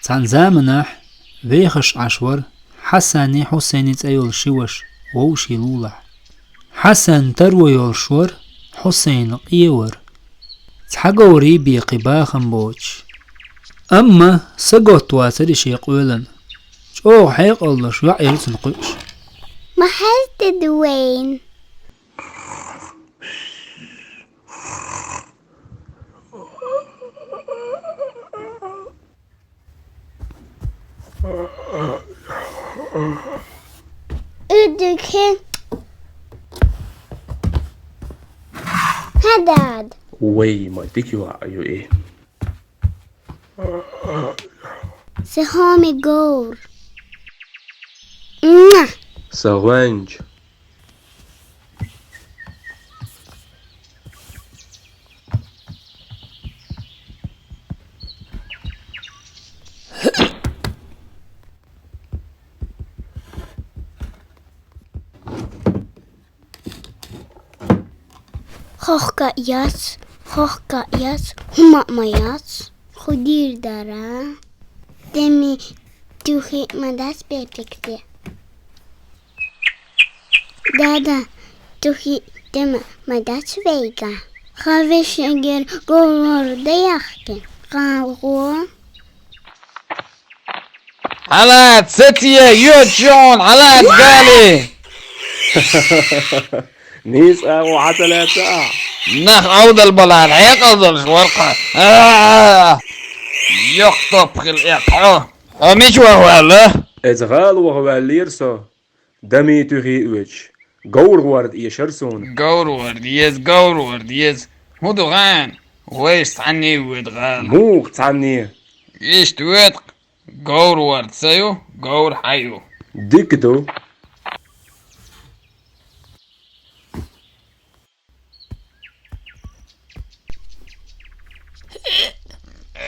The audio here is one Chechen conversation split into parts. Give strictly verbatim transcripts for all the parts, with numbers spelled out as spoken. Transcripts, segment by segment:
Цхьана заманахь вехаш Ӏаш вара Хьасанни Хьусайни цӀе йолу ши ваша, вовшийн лулахь. Хьасан таро йолуш вара, Хьусайн къе вара. Цхьа говрий бен кхин бахам боцуш. Амма саготта вацара и шен къоьллана. ЧӀогӀа хьекъал долуш йоӀ яра цуьнан кхуьуш. Ма хьаьжда вайна. Уьдуьгхи. Хьадад. Вай, ма дика йоӀ ю и. Сан хӀоми говр. Муа! Сан гӀоьнча. Хохка яц, хохка яц, хӀума ма яц. Худийр дара. Деми туьхи ма дац бепиг де. Дада, туьхи дема ма дац вайга. Хан вешегер говр даьхки, гӀалгӀо. Хьалаца, сацае, йоьдучу хьуна, хьалаца, гали! Нийса агӀо хьан ца лаьцна ахь? Нах Ӏовдал балахь хьекъал долуш вара-кх. А! Йоккха топ хила эккха хьо. Хьо мича ваха ваьлла? Эца гӀала ваха ваьллера со. Дами туьхи а оьцуш, говр гӀорда эшара суна. Говр гӀорда еза, говр гӀорда еза. ХӀун ду гӀан? Вайша цхьанне а воьду гӀала. Муха цхьанне? Иштта воьду-кх. Говр гӀорда сан ю, говр хьан ю. Дика ду.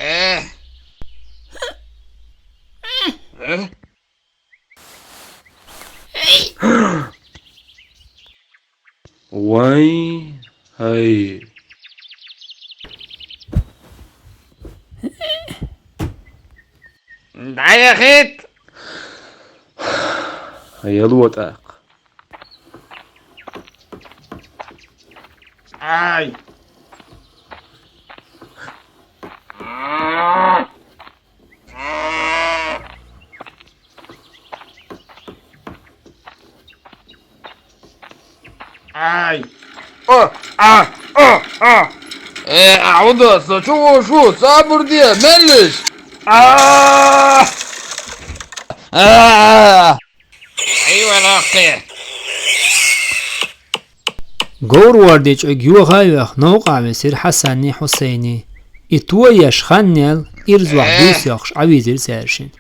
Э. Э? Вай, хӀай. ДӀаяхийта! Яло тӀаккха. Ай! Ай! О! А! О! А! Э, а, удаса, чу ву шу, сабур де, меллиш! А! А! Ай, валахке! Говр гӀорда чӀог йоха а йоьхна, новкъахь висира Хьасанний, Хьусайний. И тоеш хан яьлла, ирзахь буьйса йоккхуш Ӏан вийзира цаьршинна.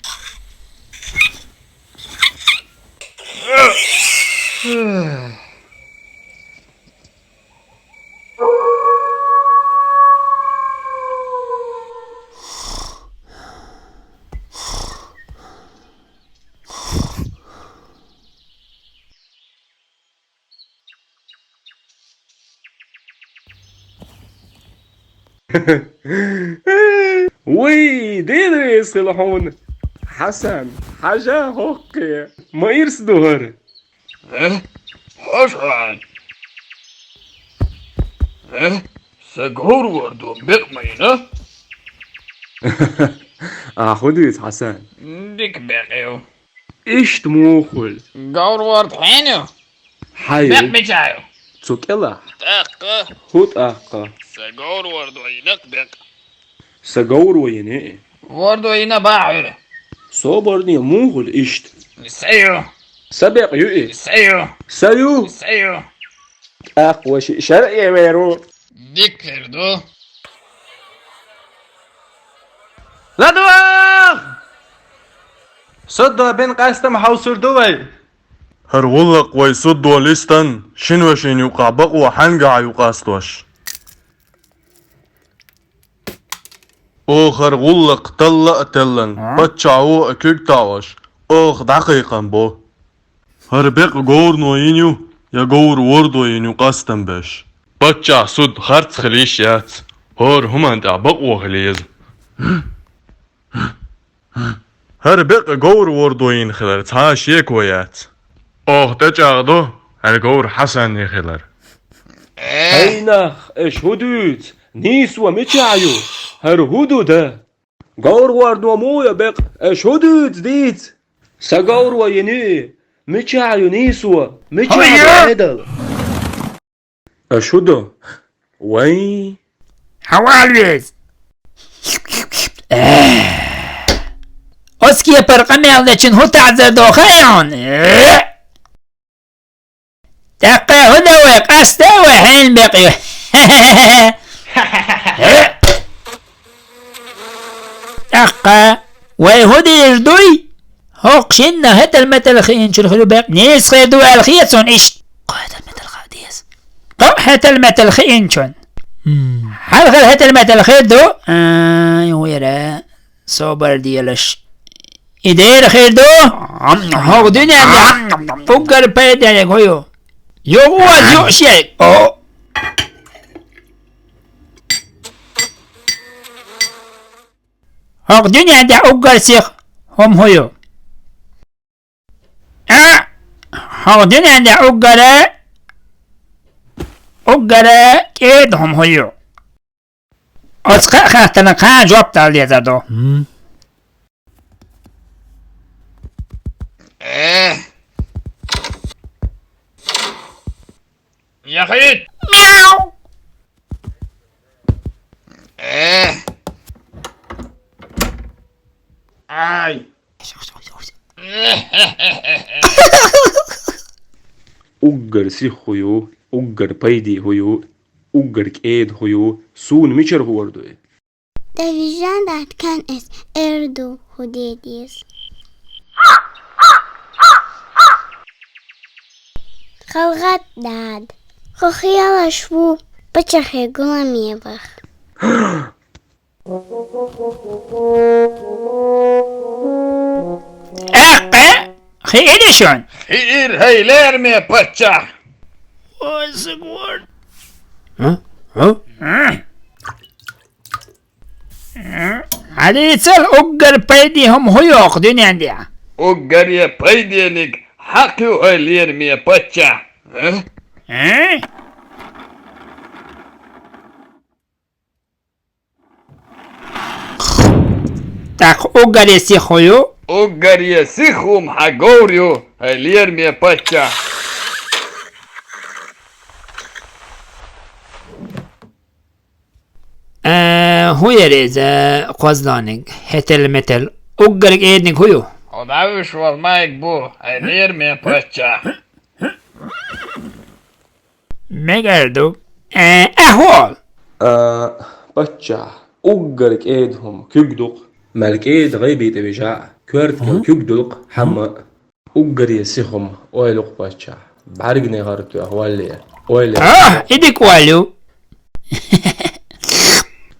Вуй, дийна веза хила хьуна! Хьасан, хьажа хӀокхе, ма ирс ду хӀара! Э? Хьо шу хьан? Э? Сан говр гӀордо бекъа ма йина? Ахьа хӀун дуьйцу, Хьасан? Дика бекъа ю. Иштта муха хуьлу? Говр гӀорда хьенан ю? Хьан ю? Бекъа мичахь ю? Цу кӀелахь. ТӀаккха? ХӀун тӀаккха? Сан говр гӀордо йина-кх бекъа. Сан говро йина и. ГӀордо йина боху хьуна. Собарне, муха хуьлу иштта? Сан ю. Сан бекъа ю и. Сан ю. Сан ю. Сан ю. ТӀаккха вай шиъ шаръе вер ву. Дика хир ду. ЛадогӀа! Суддо бина къастам хьовсур ду вай. ХӀара гӀуллакх вай суддо листина, шина вешин юкъахь бакъо хьаьнгахь ю къастош. Оха хӀара гӀуллакх талла а теллина, паччахьо а куьг таӀош, оха дӀакхайкхам бо. ХӀара бекъа говрано йина ю, я говр гӀордо йина ю къастам беш? Паччахьан суд харц хила йиш яц, хӀора хӀуманна тӀехь бакъо хила еза. ХӀара бекъа говр вордо йина хилар цхьа а шеко яц. Оха тӀечӀагӀдо хӀара говр Хьасанна хилар. Хьайнах, аша хӀун дуьйцу? Нийсо мичахь ю? ХӀара хӀун ду дан? Говр вордо мо я бекъа, аша хӀун дуьйцу, дийца? Сан говро йина ю и. Мичахь ю нийсо? Мичахь ю Ӏедал? Аша хӀун ду? Вай. Хьавал веза. Оцу кепара къамел дечун хӀун таӀзар до хаьий хьуна? ТӀаккха хӀун дан вай, къасто вай хьенан бекъа ю? ТӀаккха вай хӀун дийр дуй? ХӀокху шинна хӀетал-метал хиъначун хир ю бекъа. Нийса хир ду аьлла хета суна иштта. Кхо хӀетал-метал хаа деза. Кхо хӀетал-метал хиъначун. Хьалхара хӀетал-метал хир ду. Ай, хӀун яра? Собар делаш. И дера хир ду. ХӀокху дуьненна тӀехь уггар пайдениг хӀун ю? Юха ваза юуш ерг. О! ХӀокху дуьненна тӀехь уггар сиха хӀума хӀун ю? А! ХӀокху дуьненна тӀехь уггар, уггар кӀеда хӀума хӀун ю? Оцу кхаа хаттарна кхана жоп дала дезар ду. Э. Яхийт! Мяу! Э. Ай! Уггар сиха хӀун ю, уггар пайде хӀун ю, уггар кӀеда хӀун ю, суна мичара хӀора ду и? ТӀевижжан дац кан эс эр ду хӀун де деза. Халгат дад. Хо хиалаш ву пачахе гуламе вах. Аккъа, хиира шун? Хиира, хӀай лераме паччахь. Ой, сагор. А? А? Хьадийцал, уггар пайде хӀума хӀун ю оха дуьнен тӀехь? Уггаре пайдениг хьакха ю, хӀай лераме паччахь. А? А? ТӀаккха уггаре сиха хӀун ю? Уггаре сиха хӀума хьан говр ю, хӀай лераме паччахь. Э, хӀун яра иза, кхозлагӀниг, хӀетал-метал, уггар кӀеданиг хӀун ю? Хьо дӀавуьйш вала майг бу, хӀай лераме паччахь. Мегар ду. Э, ахьол. А, паччахь, уггар кӀеда хӀума куьг ду-кх. Мел кӀеда гӀайби тӀе вижа а, коьртахь куьг ду-кх хьамма а. Уггаре сиха хӀума ойла ю-кх, паччахь. БӀаьргане гӀар тоьхна валле, ойла ю. А, и дика ойла ю.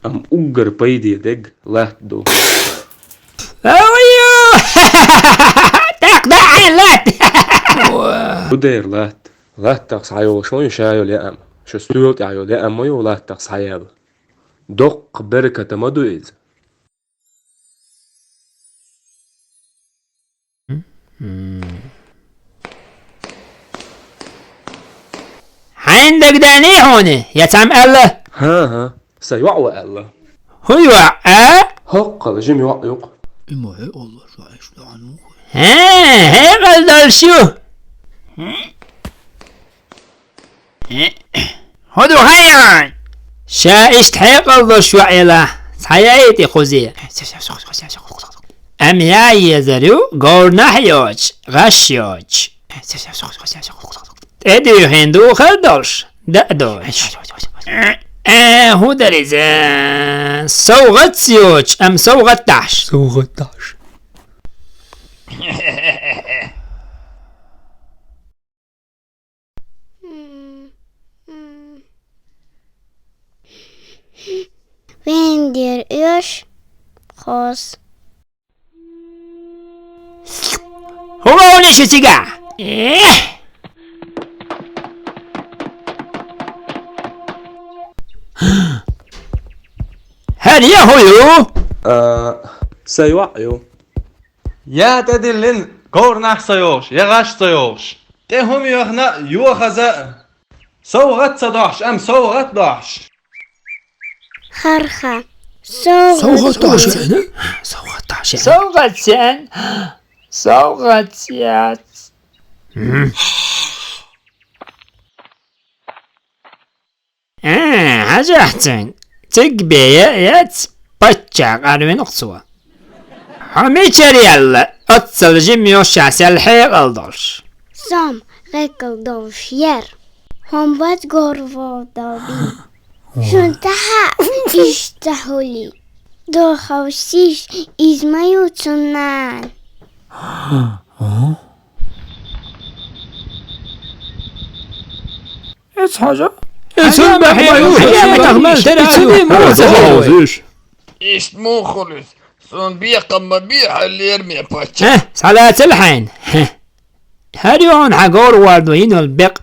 Амма уггар пайде дерг латта ду. Ой-ю! ТӀаккха даьӀахь латта! ХӀун дера латта? Латтах схьайолуш ма ю ша йолу яа ма. Шу стоьла тӀехь йолу яа ма ю латтах схьаяьлла. Доккха беркат ма ду иза. Хьайна дагадеаний хьуна, я цхьамма аьлла? ХӀан-хӀа, сан йоӀ ву аьлла. ХӀун йоӀ, а? ХӀоккхул жима йоӀ ю-кх. Има хьекъал долуш ваьӀаш ду хьуна муха? ХӀан, хьекъал долуш ю. ХӀун ду хьайна? Ша иштта хьекъал долуш ваьӀ елахь, схьаяйта и кхузе. Амма яа езар ю, говрнахь йоцуш, гӀаш йоцуш. ТӀедуьйхина духар долуш, даа долуш. Э, хӀун дара иза? СовгӀатца йоцуш, амма совгӀат дахьаш. СовгӀат дахьаш. Вендер оьш хос. ХӀун вовнаш ю цигахь? Э! ХӀара я хӀун ю? А, сан йоӀ ю. Я тӀедиллина, говр нах ца йохуш, я гӀаш ца йохуш. ТӀе хӀума йоьхна а, йохаза а. СовгӀат ца дохьуш, амма совгӀат дохьуш. Харха. СовгӀат дохьуш. СовгӀат дохьуш. СовгӀат цен. СовгӀат яц. А, хьажахь цуьнга, цига бен яц, паччахь къарвина-кх цо. Хьо мичара яьлла, оццул жима йолуш, сел хьекъал долуш? Со-м хьекъал долуш яра. ХӀун бац говр вовдал бина? Шуна тӀаьхьа иштта хуьлий? Доховсийша, иза ма ю цунна нана. Эцу хьажа. Эцун бахье ю, хье ма тахмал, тера ю. Иштта муха хуьлу иза? Суна бекхам ма бе, хьан лераме паччахь. Хье, схьалацал хьайна. Хье. ХӀара ю хьуна хьан говр вовдал йина йолу бекъ.